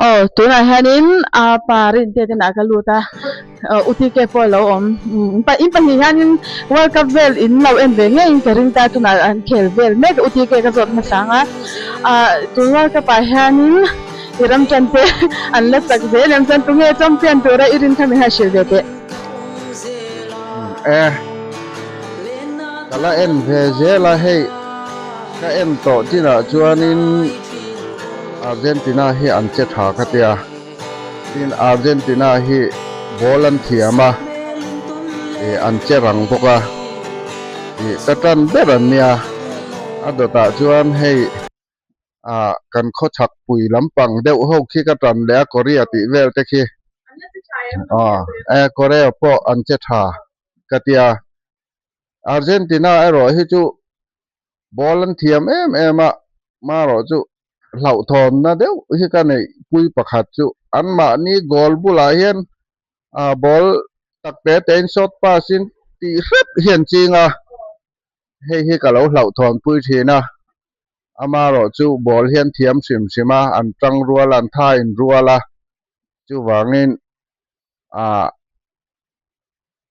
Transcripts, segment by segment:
Aw tunah hianin a pa Rintea te inah ka lut a UTK pawh a lo awm in pahnih hianin world cup vel in lo en ve ngeiin ka ring ta tunah an khel vel mek UTK ka zawt hmasa ang a ah tun world cup ah hianin i ram tan te an la chak zel em chuan tunge champion tura i rin kha min han hrilh ve teh. E ka la en ve zel a hei ka en tawh chinah chuanin Argentina hi an che tha ka tia tin Argentina hi ball an thiam a ih an che rang bawk a ih ka tan ber an nia a dawtah chuan hei ah kan khawchhak pui lampang deuh ho khi ka tan leh a Korea tih vel te khi aw e Korea pawh an che tha ka tia Argentina erawh hi chu ball an thiam em em a marawh chu hlauhthawnna deuh hi ka neih pui pakhat chu anmahni goal bulah hian ah ball tak te te in short pass in tih hrep hian ching a hei hi ka lo hlauhthawnpui thin a. Amarawh chu ball hian thiam hrim hrim a, an tang rual a, an tha in rual a, chuvangin ah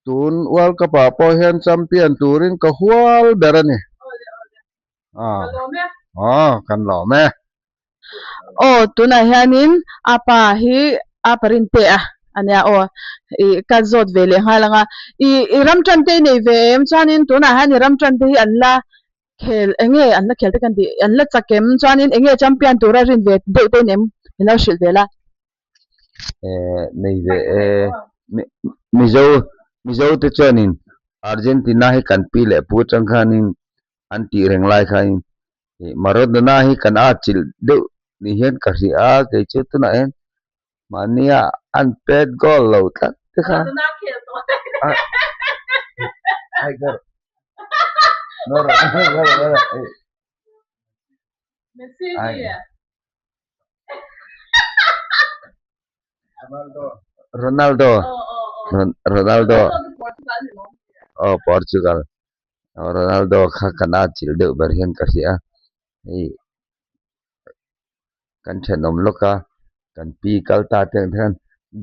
tun World Cup ah pawh hian champion turin ka hual ber a ni. Ah, aw kan lawm e. Aw tunah hianin a pa hi a pa rin te a ania aw ih ka zawt ve leh nghal ang a, ih i ram tan te i nei ve em chuanin tunah hian i ram tan te hi an la Khel enge an la khel te kan tih an la chak em chuanin enge champion tura rin ve deuh te in em min lo hrilh ve la. Eh nei ve e Mizo Mizo te chuanin Argentina hi kan pi leh pu atang khanin an tih reng lai khanin ih Maradona hi kan atchilh deuh ni hian ka hria a kei chu tunah hian mahnia an pet goal lo tlat te kha Ronaldo Ronaldo aw Portugal Ronaldo kha kan atchilh deuh ber hian ka hria hei. Kan thenawm lawk a, kan pi kal ta te ang hian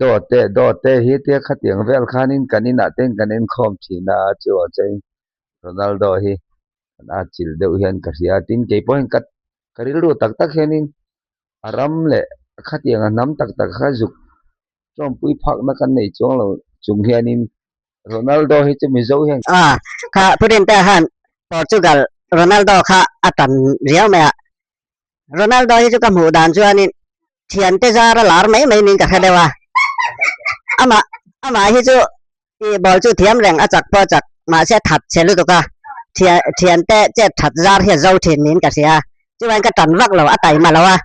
dawte dawte hi tia khatiang vel khanin kan inah te kan inkhawm thin a chu a chei Ronaldo hi kan atchilh deuh hian ka hria tin kei pawhin ka ka rilru tak tak hianin a ram leh khatiang a hnam tak tak kha zuk tawmpui phakna kan nei chuang lo chung hianin Ronaldo hi chu Mizo hian A kha Putin te khan Portugal Ronaldo kha a tan riau mai a Ronaldo hi chu ka hmuh dan chuanin thiante zara lar mai mai niin ka hre deuh a, amah amah hi chu ih ball chu thiam reng a chak pawh a chak mahse that chhe lutuk a, thian thiante chet that zar hi a zo thin niin ka hria, chuan ka tan vak lo a taima lo a,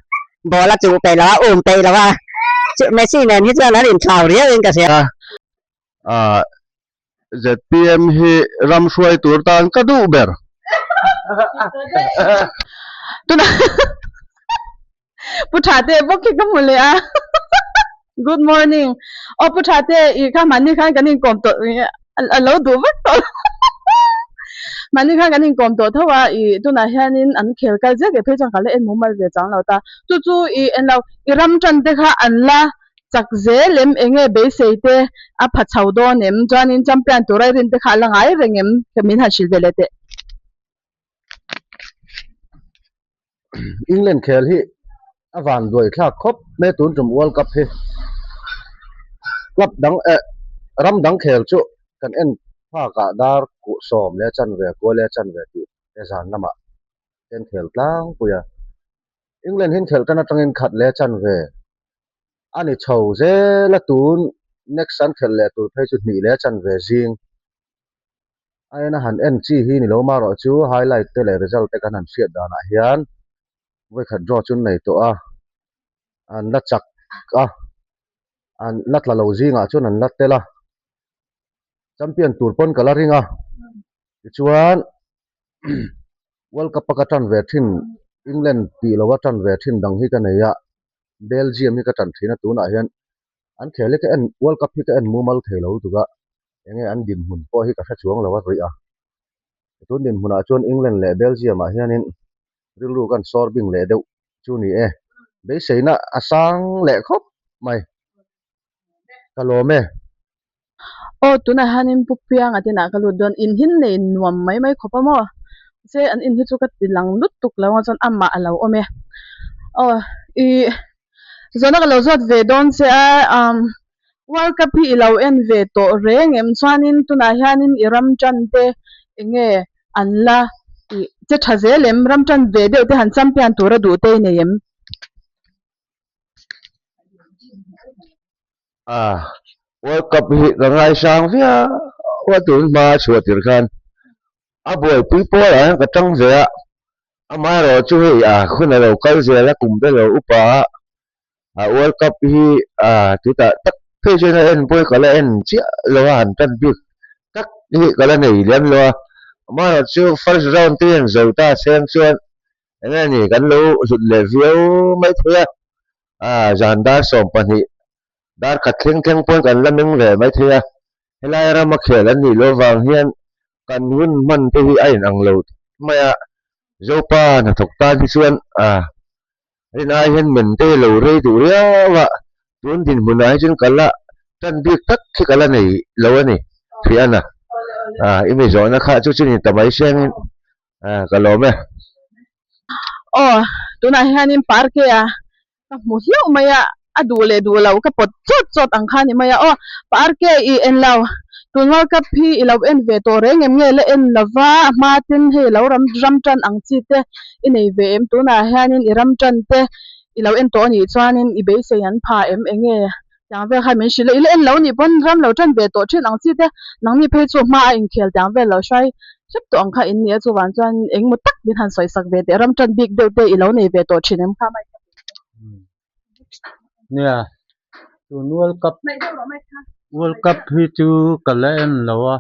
ball a chuh peih lo a um peih lo a, chu Messi nen hi chuan an inthlau riau in ka hria. Ah ZPM hi ram hruai tur tan ka duh ber. Tuna Pu Tha te bawk hi ka hmu leh a. Good morning. Aw Pu Tha te i kha mahni khan kan inkawm tawh a lo duh vek tawh. Mahni khan kan inkawm tawh tho a i tunah hianin an khel kal zek leh phei chuan ka la en mumal ve chang lo ta. Chu chu i en lo i ram tan te kha an la Chak zel em enge beisei te a pha chho dawn em? Chuanin champion tura i rin te kha a la ngai reng em? Min han hrilh ve leh teh. England khel hi a van duai thlak khawp mai tun tum World Cup hi club dang eh ram dang khel chu kan en phak ah dar kuh sawm leh chanve kual leh chanve tih te zan lamah ten khel tlangpui a England hian khelh tan atangin khat leh chanve a ni chho zel a tun next an khelh leh tur phei chu hnih leh chanve zing a en a han en chi hi ni lo marawh chu highlight te leh result te kan han hriat danah hian vawikhat draw chu an nei tawh a an la chak a an la tla lo zingah chuan an la tel a champion tur pawn ka la ring a tichuan World Cup a ka tan ve thin England tih lo a tan ve thin dang hi ka nei a Belgium hi ka tan thin a tunah hian an khel hi ka en World Cup hi ka en mumal thei lo lutuk a enge an dinhmun pawh hi ka hre chuang lo a rih a tun dinhmunah chuan England leh Belgium ah hianin rilru kan sawr bing leh deuh chu ni e. Beiseina a sang leh khawp mai. Ka lawm e. Aw tunah hianin Pu Pianga te inah ka lut dawn in hi nei nuam mai mai khawp a maw mahse an in hi chu ka ti lang lutuk lo a chuan amah a lo awm e aw ih zawhna ka lo zawt ve dawn che a umm World Cup hi i lo en ve tawh reng em chuanin tunah hianin i ram tan te eng nge an la ih che tha zel em ram tan ve deuh te han champion tura duh te i nei em? A, World Cup hi ka ngaisang viau a tun hma a chhuah tir khan a buaipui pawl ah hian ka tang ve a, amaherawh chu hei a hun a lo kal zel a kum te lo upa a, a World Cup hi a chutah tak phei chuan a en pawh hi ka la en chiah lo a han tan bik tak hi ka la nei lem lo a, amaherawh chu first round te hian zo ta seng chuan eng nge ni kan lo hlut leh viau mai thei a. A, zan dar 12, dar khat thleng thleng pawn kan la meng ve mai thei a, helai rama khel an nih loh vang hian kan hun hman te hi a inang lo mai a, Zopa hnathawk tan hi chuan a rin ai hian men te hi lo rei duh riau a, tun dinhmunah hi chuan ka la tan bik tak khi ka la nei lo a ni, Hriana, a, i mi zawhna kha chu chu ni ta mai sengin A, ka lawm e. Aw, tunah hianin park-e a ka hmu hlauh mai a, a duh leh duh lo ka pawt chawt chawt ang kha a ni mai a. Aw, park-e i en lo, tun World Cup hi i lo en ve tawh reng em nge la en lo va, a hma ten hei lo ram ram tan ang chi te i nei ve em, tunah hianin i ram tan te i lo en tawh a nih chuanin i beisei an pha em eng nge Tiang vel khan min hrilh a, i la en lo nih pawn ram lo tan ve tawh thin ang chi te, nangni phei chu hma a inkhel tiang vel lo hrai hrep tawh ang kha in ni a, chuvang chuan engmaw tak min han sawi sak ve teh, ram tan bik deuh te i lo nei ve tawh thin em kha mai. Nia, tun World Cup World Cup hi chu ka la en lo a,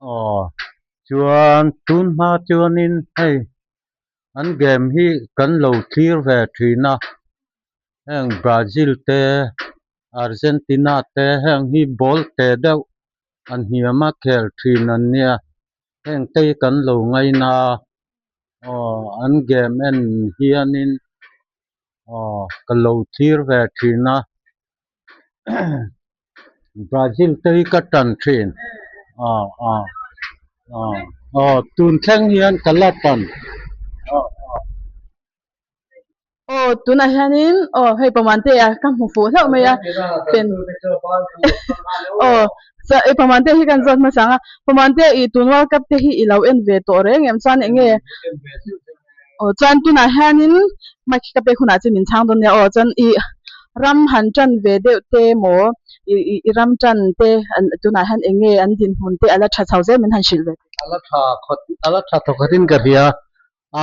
aw chuan tun hma chuanin hei an game hi kan lo thlir ve thin a. Heng Brazil te Argentina te heng hi ball te deuh an hniam a khel thin an nia heng te hi kan lo ngaina a aw an game en hianin aw ka lo thlir ve thin a Brazil te hi ka tan thin aw aw aw aw tun thleng hian ka la tan aw aw. Aw tunah hianin aw hei Pamante-a ka hmu fuh hlauh mai a pen aw e Pamante hi kan zawt hmasa ang a Pamante i tun World Cup te hi i lo en ve tawh reng em chuan eng nge aw chuan tunah hianin mic ka pek hunah chuan min chhang dawn nia aw chuan i ram han tan ve deuh te maw i i ram tan te tunah hian eng nge an dinhmun te a la tha chho zel min han hrilh ve teh. A la tha khawt a la tha thawk khatin ka hria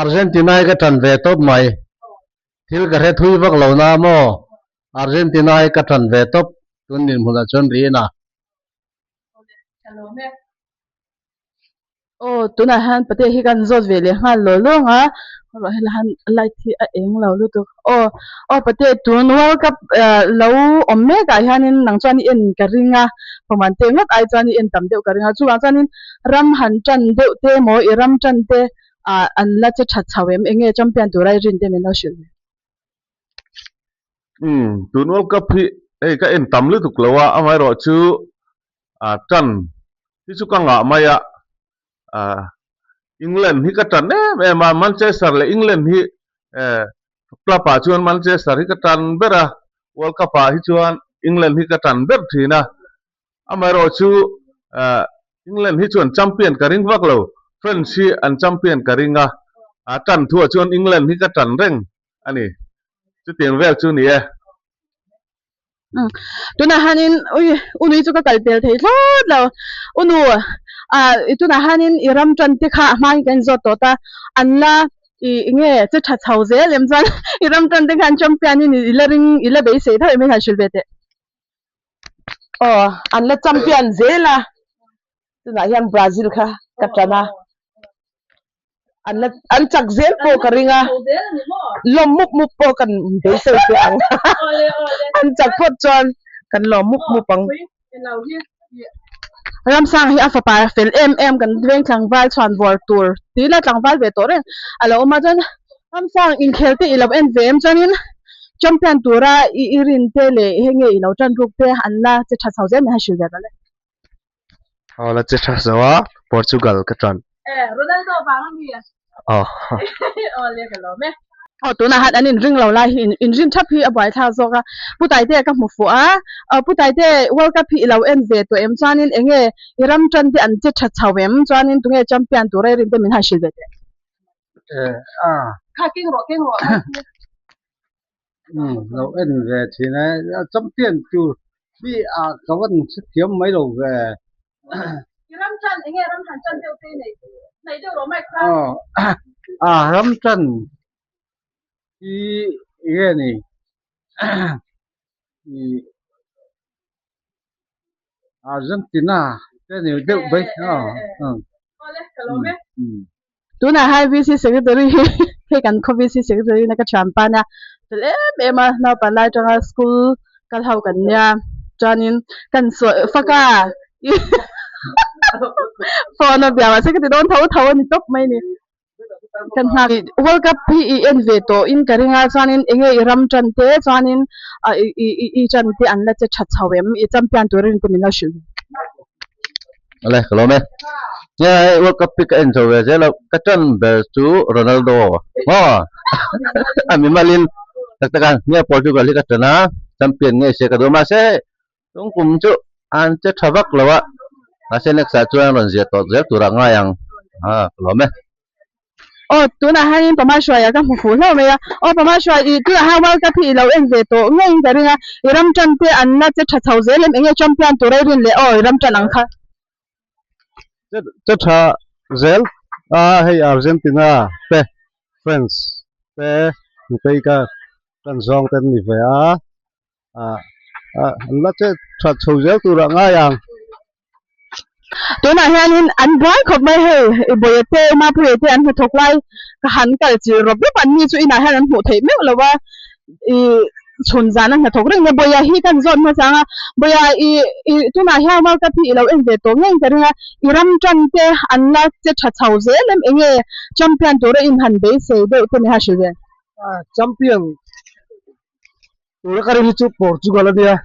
Argentina hi ka ṭan ve tawp mai. Thil ka hre thui vak lo na maw? Argentina hi ka ṭan ve tawp tun dinhmunah chuan rin a. Aw, tunah hian Patea hi kan zawt ve leh nghal law lawng a, ruah helai hian light hi a eng lo lutuk. Aw, aw Patea tun World Cup lo awm mek ah hianin nang chuan i en ka ring a, Pawmante ngawt ai chuan i en tam deuh ka ring a, chuvang chuanin ram han ṭan deuh te maw i ram ṭan te Ah an la che that chho em? Enge champion tura i rin te min lo hrilh ve. Umm tun World Cup hi hei ka en tam lutuk lo a, amaherawh chu ah tan hi chu ka ngah mai a, ah England hi ka tan em em a, Manchester leh England hi eh club ah chuan Manchester hi ka tan ber a, World Cup ah hi chuan England hi ka tan ber thin a, Amaherawh chu England hi chuan champion ka ring vak lo, France hi an champion ka ring a, a tan thuah chuan England hi ka tan reng a ni. Chutiang vel chu ni e. Tunah hianin ui Unui chu ka kal pel thei thlawt lo. Unu ah tunah hianin i ram tan te kha a hmain kan inzawt tawh ta, an la i nge che tha chho zel em chuan i ram tan te khan champion in i la ring i la beisei tho em i han hrilh ve teh. Aw an la champion zel a tunah hian Brazil kha ka tan a an la an chak zel pawh ka ring a lawm mup mup pawh kan beisei teh ang an chak phawt chuan kan lawm mup mup ang. Ramsang hi a fapa fel em em kan veng tlangval chhuan vawr tur tih la tlangval ve tawh reng a lo awm a chuan. Ramsang inkhel te i lo en ve em chuanin champion tura i i rin te leh hei nge i lo tan ruk te an la che tha chho zel mai han hrilh ve rawh le. Aw la che tha zo a Portugal ka tan. E Ronaldo vang ami. Aw. Aw le ka lawm e. Aw tunah han an inring lo lai hi inrin thap hi a buaithlak zawk a. Pu Taite ka hmu fuh a. Aw Pu Taite World Cup hi i lo en ve tawh em chuanin enge i ram tan te an che tha chho em chuanin tunge champion tura i rin te min han hrilh ve teh. Kha keng rawh keng rawh. Umm lo en ve thin e champion tur hi a ka van hrethiam mai lo ve. I ram tan enge ram han tan deuh te nei nei deuh rawh mic kha. A ram tan hi enge ni i Argentina te ni deuh mai a. Tunah hian VC Secretary hi hei kan khaw VC Secretary na ka thian pa nia fel em em a naupang lai atanga school kal ho kan nia chuanin kan sawi fak a phone a bia mahse ka ti dawn tho tho a ni tawp mai a ni. Kan nghak World Cup hi i en ve tawh in ka ring a chuanin enge i ram tan te chuanin i i i tan te an la che tha chho em i champion turin te min lo hrilh. Ale ka lawm e. Nia hei World Cup hi ka en chho ve zel a ka tan ber chu Ronaldo maw a mimalin tak tak a nia Portugal hi ka tan a champion ngei se ka duh a mahse hei tung kum chu an che tha vak lo a mahse next ah chuan rawn ziah tawh zel turah ngai ang a ka lawm e. Aw tunah hianin Pama Hruaia ka hmu fuh hlauh mai a, aw Pama Hruai i tunah hian World Cup hi i lo en ve tawh ngeiin ka ring a, i ram tan te an la che tha chho zel em enge champion tur a i rin leh aw i ram tan ang kha. Che tha zel a hei Argentina te France te nupei ka tan zawng te an ni ve a, an la che tha chho zel turah ngai ang. Tunah hianin an buai khawp mai hei i Bawia te Umapuia te an hnathawk lai ka han kal chil rawp rawp an ni chu inah hian an hmuh theih meuh lo a i chhun zan a hnathawk reng nia Bawia hi kan zawt hmasa ang a Bawia i i tunah hian World Cup hi i lo en ve tawh ngei ka ring a i ram tan te an la che tha chho zel em enge champion tura in han beisei deuh te ni ha hrilh ve. Champion tura ka rin hi chu Portugal a nia.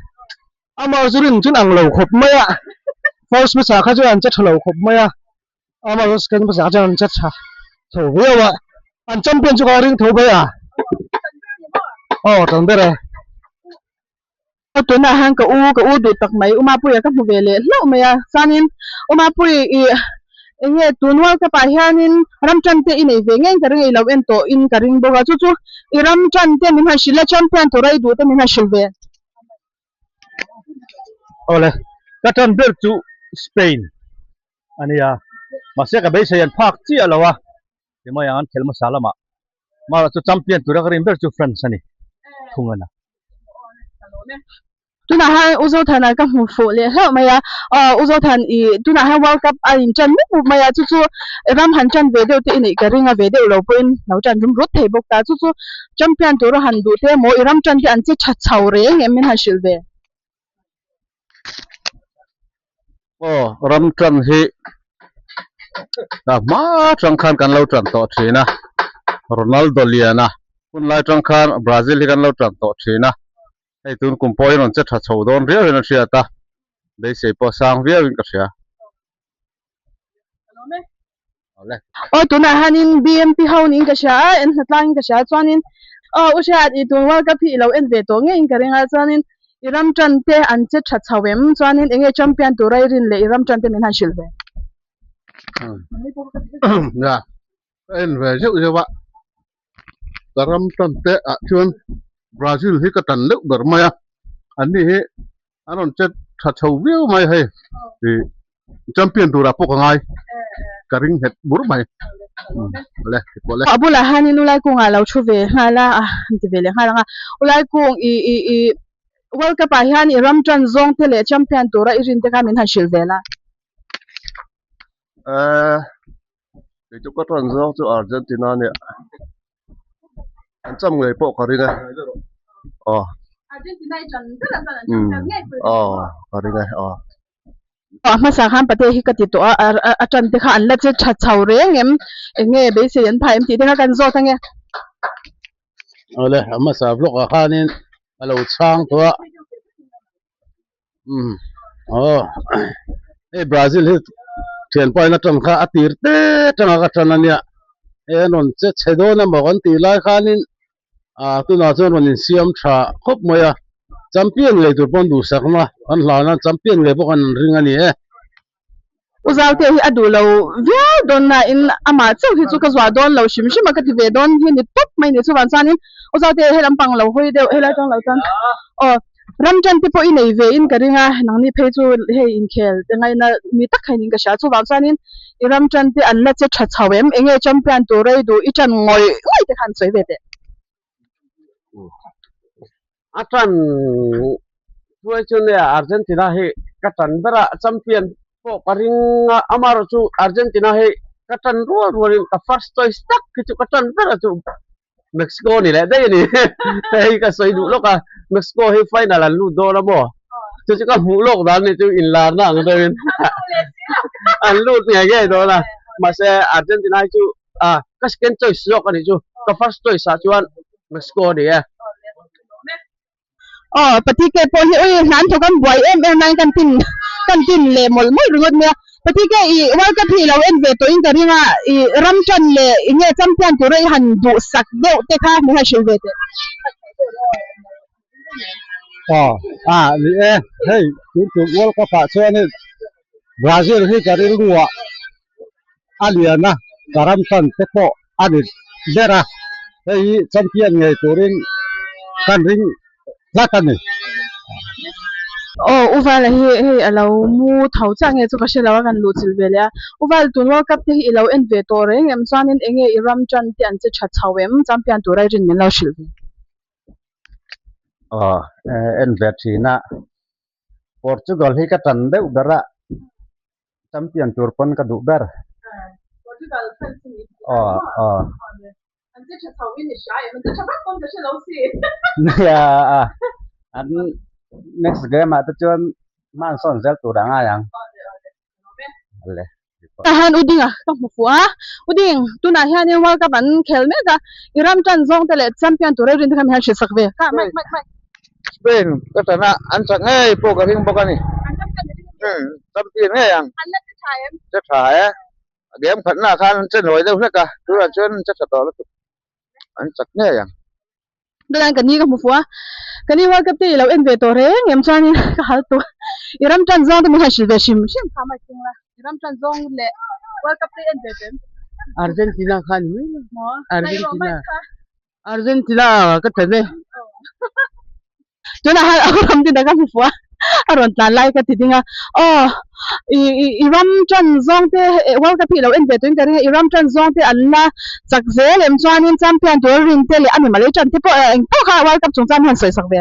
Amah chu rin chun ang lo khawp mai a, first hmasa kha chuan an che tha lo khawp mai a, amah chu second hmasa kha chuan an che tha tho viau a, an champion chu ka ring tho bai a, aw tan ber e. Aw tunah hian ka u ka u duh tak mai U Mapuia ka hmu ve leh hlauh mai a, chuanin U Mapui i eng nge tun World Cup ah hianin ram tan te i nei ve ngei ka ring a i lo en tawh in ka ring bawk a, chu chu i ram tan te min han hrilh a champion tura i duh te min han hrilh ve. Awle, ka tan ber chu Spain a nia, mahse ka beisei an phak chiah lo a, ti mai ang an khel hmasa lamah. Mahla chu champion tura ka rin ber chu France a ni thung a na. Tunah hian U Zothana ka hmu fuh leh hlauh mai a, aw U Zothan i tunah hian World Cup a in tan mup mup mai a, chu chu ram han tan ve deuh te i neih ka ring a, ve deuh lo pawhin lo tan rum rut thei bawk ta, chu chu Champion tur a han duh te maw i ram tan te an che tha chho reng em min han hrilh ve. Aw ram tan hi a hma tang khan kan lo tan tawh thin a, Ronaldo liana hun lai tang khan Brazil hi kan lo tan tawh thin a, hei tun kum pawh hi rawn che tha chho dawn riau in a hriat a, beisei pawh sang viau in ka hria. Aw tunah hianin BMP ho niin ka hria a, en hnatlangin ka hria a chuanin aw u Hriat i tun World Cup hi i lo en ve tawh ngeiin ka ring a chuanin i ram tan te an che tha chho em chuanin enge champion tura i rin leh i ram tan te min han hrilh ve. Nia ka en ve zeuh zeuh a, ka ram tan te ah chuan Brazil hi ka tan deuh ber mai a, anni hi An rawn che tha chho viau mai hei ih champion turah pawh ka ngai ka ring nghet bur mai le pawh le. A bulah hianin Ulai kungah lo thu ve nghal a a han ti ve leh nghal ang a Ulai kung i i i World Cup ah hian i ram tan zawng te leh champion tura i rin te kha min han hrilh ve la. Eh kei chu ka tan zawng chu Argentina nia. An cham ngei pawh ka ring e. Aw. Umm aw ka ring e aw. A hmasa khan pate hi ka ti tawh a a tan te kha an la che tha chho reng em eng nge beisei an phah em tih te kha kan zawt ange. Awle a hmasa vlog ah khanin a lo chhang tawh a umm aw hei Brazil hi thianpa in atang kha a tir te tanga ka tan ania hei an rawn che chhe dawn emaw kan tih lai khanin ah tunah chuan rawn insiam tha khawp mai a champion ngei tur pawn duhsakna an hlan a champion ngei bawk an ring a ni e. U Zaute hi a duh lo viau dawn nain amah chauh hi chu ka zuah dawn lo hrim hrim a ka ti ve dawn hi ni tawp mai ni. Chuvang chuanin U Zaute he lampang lo hawi deuh helai atang lo chuan aw ram tan te pawh i nei ve in ka ring a, nangni phei chu hei inkhel te ngaina mi tak kha in ka hria. Chuvang chuanin i ram tan te an la che tha chho em? Enge champion tur rei duh i tan ngawih ngawih te khan sawi ve teh. A tan hruai chu nia Argentina hi ka tan ber a, champion pawh ka ring a, amaherawh chu Argentina hi ka tan rual rualin ka first choice tak hi chu ka tan ber a chu Mexico ni leh daih a ni. Hei ka sawi duh lawk a, Mexico hi final an lut dawn a maw? Chu chu ka hmuh lawk dan ni chu inlarna ang deuhin an lut ngei ngei dawn a, mahse Argentina hi chu a ka second choice zawk a nih chu ka first choice ah chuan Mexico a ni e. Aw Patike pawh hi ui hlan thawk an buai em em lai kan tin kan tin leh mawlh mawlh ringawt mai a Patike i World Cup hi i lo en ve tawh in ka ring a i ram tan leh i nge champion tura i han duhsak deuh te kha min han hrilh ve teh. Aw a ni e hei tun tum World Cup ah chuanin Brazil hi ka rilru ah a lian a, ka ram tan te pawh a ni ber a, hei hi champion ngei turin kan ring tlat a ni. Aw U Vala hi hei a lo mu tho chiah nge chu ka hre lo a kan luh chilh ve leh a, U Val tun World Cup te hi i lo en ve tawh reng em chuanin enge i ram tan te an che tha chho em champion tura i rin min lo hrilh ve. Aw en ve thin a, Portugal hi ka tan deuh ber a, champion tur pawn ka duh ber. Portugal fans hi ni. Aw aw. An che tha chho in i hria em? An che tha vak pawn ka hre lo si. Nia a an next game ah te chuan hma an sawn zel tur a ngai ang. Le. Tah hian U Dinga ka hmu fuh a, U Ding tunah hianin World Cup an khel mek a, i ram tan zawng te leh champion tur ei rin te kha min han hrilh sak ve. Kha mic mic mic. Spain ka tan a, an chak ngei pawh ka ring bawk a ni. An champion ni ring em? Umm champion ngei ang. An la che tha em? Che tha e. Game khatnaah khan an che hnuai deuh hlek a, tunah chuan an che tha tawh lutuk. An chak ngei ang. Tunah ka ni ka hmu fuh a, ka ni World Cup te i lo en ve tawh reng em chuanin ka hal tawh. I ram tan zawng te min han hrilh ve hrim hrim kha mai thung la. I ram tan zawng leh World Cup te i en ve tawh em? Argentina kha ni mai lo. Argentina. Argentina ka tan e. Tunah hian a ram din a ka hmu fuh a, a rawn tlan lai ka ti ding a, aw i i ram tan zawng te World Cup hi i lo en ve tuin ka ring a, i ram tan zawng te an la chak zel em chuanin champion tur a rin te leh a mimal ei tan te pawh eng pawh kha World Cup chungchang hian sawi sak ve.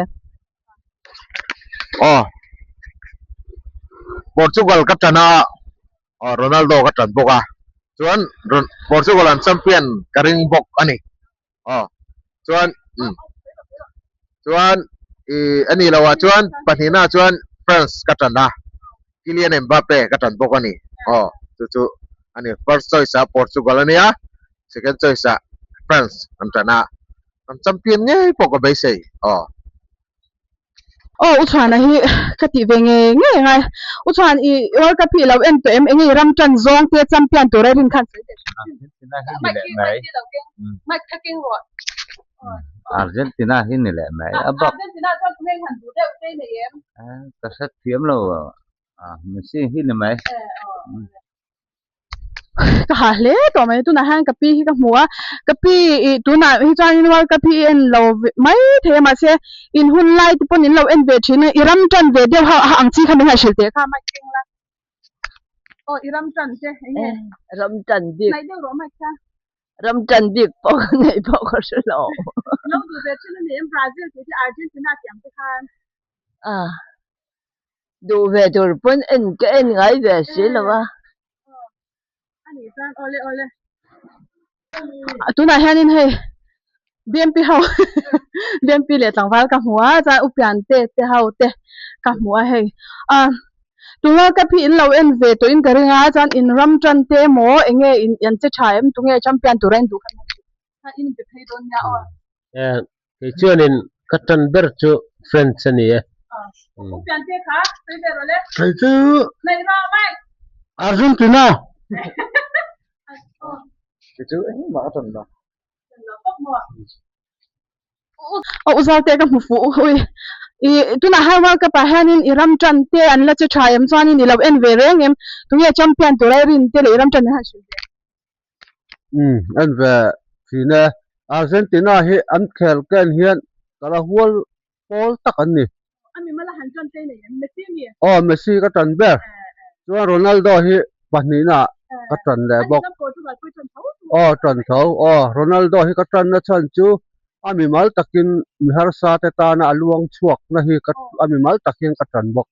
Aw Portugal ka tan a, Ronaldo ka tan bawk a, chuan Portugal an champion ka ring bawk a ni. Aw chuan umm chuan ih a nih loh ah chuan pahnihna ah chuan France ka tan a Kylian Mbappe ka tan bawk a ni aw chu chu a ni first choice ah Portugal a nia second choice ah France an tan a an champion ngei pawh ka beisei aw. Aw U Chhuana hi ka tih ve ngei ngei a ngai. U Chhuan i World Cup hi i lo en tawh em? Enge i ram tan zawng te champion tur a rin khan sawi teh hrim hrim. Argentina hi ni leh mai. Mic kha keng rawh. Argentina hi ni leh mai. A bak. Argentina chuan tunge i han duh deuh te nei em? Ka hrethiam lo. Messi hi ni mai. Ka ha hle tawh mai tunah hian ka pi hi ka hmu a ka pi ih tunah hi chuanin world cup hi i en lo mai thei a mahse in hun lai te pawn in lo en ve thin a i ram tan ve deuh ha ang chi kha min han hrilh teh kha mic keng la aw i ram tan te eng nge ram tan bik hnaih deuh rawh mic kha ram tan bik pawh ka neih pawh ka hre lo lo duh ve thin a ni em Brazil tih te Argentina tih ang te khan a Duh ve tur pawn en ka en ngai ve si lo a. Tunah hianin hei BMP ho BMP leh tlangval ka hmu a chuan upian te te ho te ka hmu a hei a tunga ka phi in lo en ve tawh in ka ring a chuan in ram tan te emaw eng nge in an che tha em tunge champion tur a in duh kha. Kha in be phei dawn nia aw. Eh, kei chuanin ka tan ber chu French a ni e. U piante kha sawi ve rawh le. Kei chu Hnaih rawh mai. Argentina. Kei chu engmah ka tan lo. Aw u Zalte ka hmu fuh ui. I tunah hian World Cup ah hianin i ram tan te an la che tha em chuanin i lo en ve reng em? Tunge champion tur a i rin te leh i ram tan hian hrilh ve. Umm en ve thin e. Argentina hi an khel ken hian ka la hual pawl tak an ni. Ami mala han tan te nei em? Messi mi? Aw Messi ka tan ber. Chuan Ronaldo hi pahnihna ah ka tan leh bawk. Aw tan tho. Aw Ronaldo hi ka tanna chhan chu a mimal takin mi harsa te tana a luang chhuak na hi ka a mimal tak hian ka tan bawk.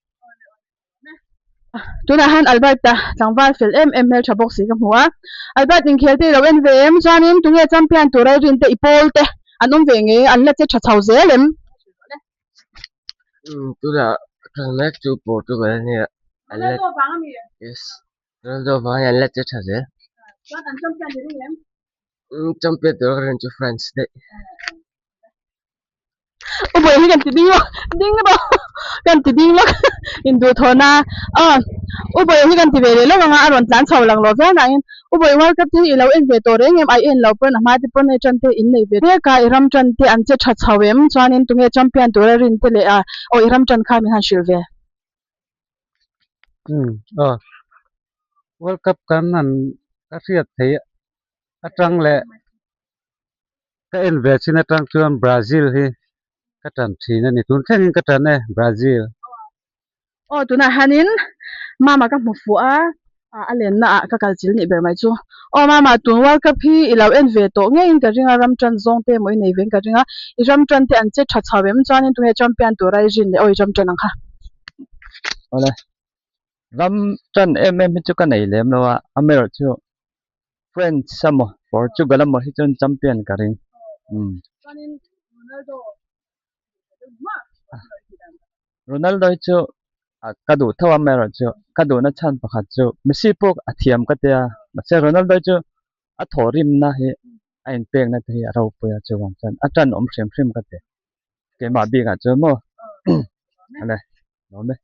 Tunah hian Albert-a tlangval fel em em hmeltha bawk si ka hmu a. Albert inkhel te i lo en ve em? Chuanin tunge champion tur a rin te i pawl te an awm ve nge an la che tha chho zel em? Umm tunah tang mek chu Portugal a nia. Ronaldo vang a mi? Yes, Ronaldo vang hian an la che tha zel. Chuan an champion i ring em? Umm champion tur ka rin chu France daih. U bawihi kan ti ding lawk ding rawh kan ti ding lawk induhthawhna aw U bawihi kan ti ve leh lawk anga a rawn tlan chho lang lo viau nain U bawihi World Cup te hi i lo en ve tawh reng em ai en lo pawn a hma te pawn hei tan te in nei ve mek a i ram tan te an che tha chho em chuanin tunge champion tura rin te leh a aw i ram tan kha min han hrilh ve. Umm aw World Cup kan han ka hriat theih atang leh Ka en ve chin atang chuan Brazil hi ka tan thin a ni. Tun thlengin ka tan e Brazil. Aw tunah hianin mama ka hmu fuh a, a lenna ah ka kal chil nih ber mai chu. Aw mama tun World Cup hi i lo en ve tawh ngeiin ka ring a, ram tan zawng te emaw i nei vein ka ring a, i ram tan te an che tha chho em chuanin tunge champion tura i rin leh aw i ram tan ang kha. Awle, ram tan em em hi chu ka nei lem lo a, amaherawhchu French emaw Portugal emaw hi chuan champion ka ring. Umm. Ronaldo hi chu ka duh tho a amaherawhchu ka duhna chhan pakhat chu Messi pawh a thiam ka tia mahse Ronaldo hi chu a thawhrimna hi a inpekna te hi a ropui a chuvang chuan a tan awm hrim hrim ka ti keimah bikah chuan maw ale. Lawm e.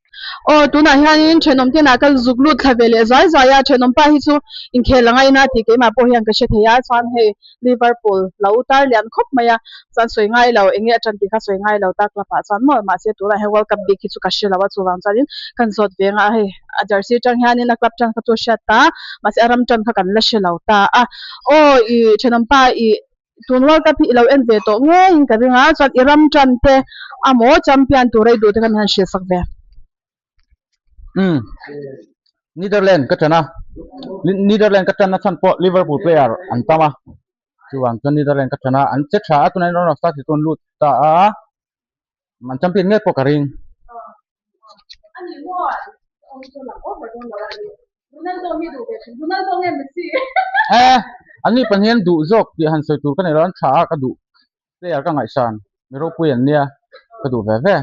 Aw tunah hianin thenawm te inah ka zuk lut thla ve leh zuai zuai a, thenawm pa hi chu inkhel a ngaina tih keimah pawh hian ka hre thei a, chuan hei Liverpool lo tar lian khawp mai a, chuan sawi ngai lo eng nge a tan tih kha sawi ngai lo ta club ah chuan maw mahse tunah hian World Cup bik hi chu ka hre lo a chuvang chuanin kan zawt ve anga hei a jersey atang hianin a club tan kha chu a hriat ta mahse a ram tan kha kan la hre lo ta a, aw ih thenawm pa ih Tun World Cup hi i lo en ve tawh ngeiin ka ring a, chuan i ram tan te amaw champion tur a i duh te kha min han hrilh sak ve. Umm Netherland ka tan a, Netherland ka tan na chhan pawh Liverpool player an tam a, chuvang chuan Netherland ka tan a, an che tha a tunah hian round of 32 an lut ta a, an champion ngei pawh ka ring. Eh, an ni pahnih an duh zawk tih han sawi tur ka nei lo, an tha a ka duh player ka ngaihsan, mi ropui an nia ka duh ve ve.